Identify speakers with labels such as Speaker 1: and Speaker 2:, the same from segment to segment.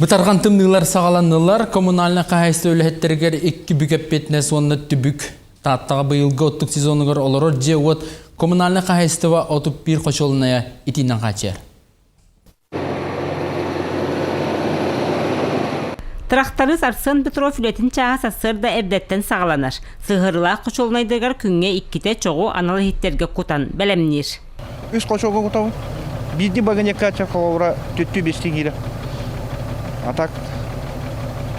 Speaker 1: Бытарҕан тымныылар саҕаланнылар. Коммунальнай хаһаайыстыба үлэһиттэригэр икки бүк эппиэтинэс уонна түбүк. Тааттаҕа быйылгы оттук сезонугар олорор дьиэ-уот коммунальнай хаһаайыстыба 31 хочуолунайа итиинэн хааччыйар.
Speaker 2: Тырахтарыыс Арсен Петров үлэтин чааһа сарсыарда эрдэттэн саҕаланар. Сыһыарыылаах хочуолунайдарыгар күҥҥэ иккитэ чоҕу анал иһиттэргэ кутан бэлэмниир.
Speaker 3: Үс хочуолга кутабын. Биирдии багыньякка холобура түттүү бестии киирэ. А так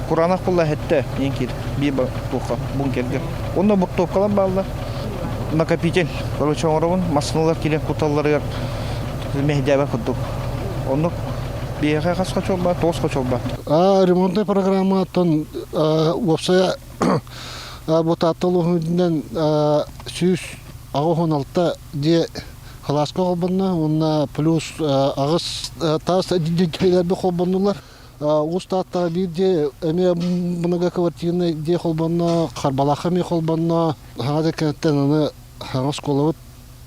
Speaker 3: кураанах булла эһэттэ иин киир биир туохха бункерга. Онно бортуопкалар бааллар. Накопитель короче оҥоробун массыыналар киирэн куталларыгар мэһдээбэ курдук. Оннук биһиэхэ хас хочуол баар? Тоҕус хочуол баар.
Speaker 4: Ремонтная программаттан уопсайа бу Таатта улууһун үрдүнэн 186 дьиэ кылааска холбонно уонна плюс аҕыс таас дьиэлэргэ холбоннулар. Уус Тааттаҕа биир дьиэ эмиэ многоквартирный дьиэ холбонно, Харбалаахха эмиэ холбонно. Хаҥа дьэккэттэн аны хаҥа оскуолабыт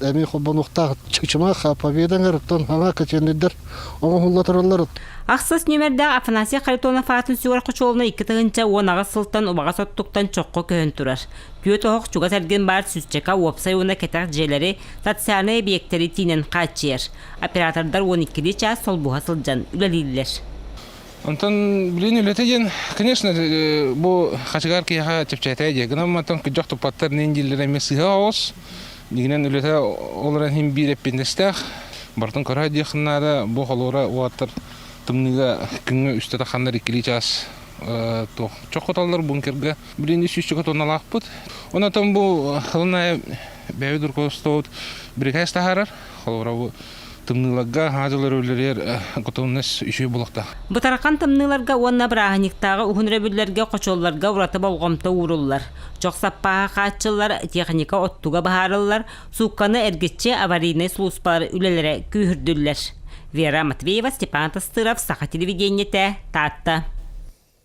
Speaker 4: эмиэ холбонуохтаах Чычымах Победа ыҥырыттан хаҥа качельнайдар оҥоһулла тураллар.
Speaker 2: Ахсыс нүөмэрдээх Афанасий Харитонов аатын сүгэр хочуолуна 2018 сылтан убаҕас оттуктан чоххо көһөн турар. Түөрт оһох чугас эргин баар сүүсчэкэ уопсай уонна кэтэх дьиэлэри, социальнай эбийиэктэри тиинэн хааччыйар. Оператордар 12 чаас солбуһа сылдьан үлэлииллэр.
Speaker 5: Онтон билин үлэтэ диэн, конечно, бу хачыгаар киһиэхэ чэпчээтэ диye. Гынан мантан күдьэх туппаттар нин дииллэр эмиэ сыһа оҕус. Дигинэн үлэтэ олорон иһин биир эппиэтинэстээх. Барытын көрө диэххин наада. Бу холуора уолаттар тымныыга күҥҥэ үстэ тахханнар иккилии чаас туох чоххотоллор бункерга. Билин үс сүүсчэкэ тонналаахпыт. Онон бу хылын аайы бэйэбит руководствобут бирикээс таһаарар. Холобура бу тымныыларга хаадьылар үлэлиир готовность үчүгэй буолуохтаах.
Speaker 2: Бытархан тымныыларга уонна бырааһынньыктааҕы уһун өрөбүллэргэ хочуолларга ураты болҕомто ууруллар. Чох саппааһа хааччыллар, техника оттуга быһаарыллар, суукканы эргиччи аварийнай сулууспалар үлэлэрэ күүһүрдүллэр. Вера Матвеева, Степан Тастыров, Саха телевидениетэ, Таатта.